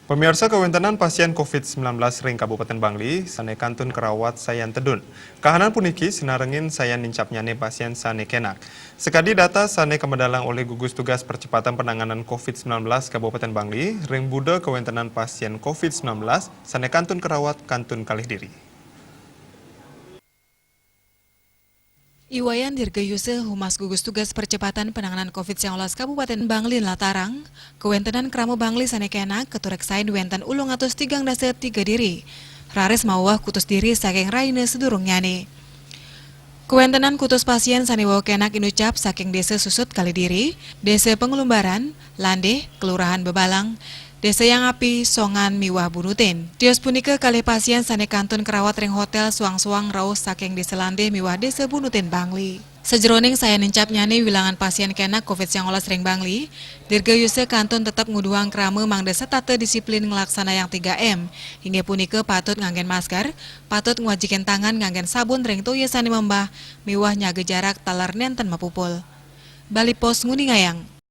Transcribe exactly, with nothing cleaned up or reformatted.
Pamiarsa, kawéntenan pasién covid sembilan belas ring Kabupatén Bangli sané kantun karawat sayan tedun. Kahanan puniki sinarengin sayan nincapnyané pasién sané kénak. Sakadi data sané kamedalang olih gugus tugas percepatan penanganan covid sembilan belas Kabupatén Bangli, ring Buda kawéntenan pasién covid sembilan belas sané kantun karawat kantun kalih diri. I Wayan Dirgayusa, Humas Gugus Tugas Percepatan Penanganan covid sembilan belas Kabupatén Bangli nlatarang, kawéntenan krama Bangli sané kénak katureksain wénten ulung atus tigang dasa tiga diri. Raris maweweh kutus diri saking rahina sadurungnyané. Kawéntenan kutus pasién sané wau kénak inucap saking Désa Susut Kalidiri, Désa Panglumbaran, Landih, Kelurahan Bebalang, Désa Yang Api, Songan miwah Bunutin. Tios punika kalih pasién sané kantun karawat ring hotél suang-suang rauh saking Désa Landih miwah Désa Bunutin Bangli. Sajeroning sayan nincapnyané wilangan pasién kénak covid sembilan belas ring Bangli, Dirgayusa kantun tetep nguduhang krama mangda setata disiplin nglaksanayang tiga M, inggih punika patut nganggén masker, patut ngwajikin tangan nganggén sabun ring toya sané membah, miwah nyaga jarak taler nénten mapupul. Bali Post nguningayang.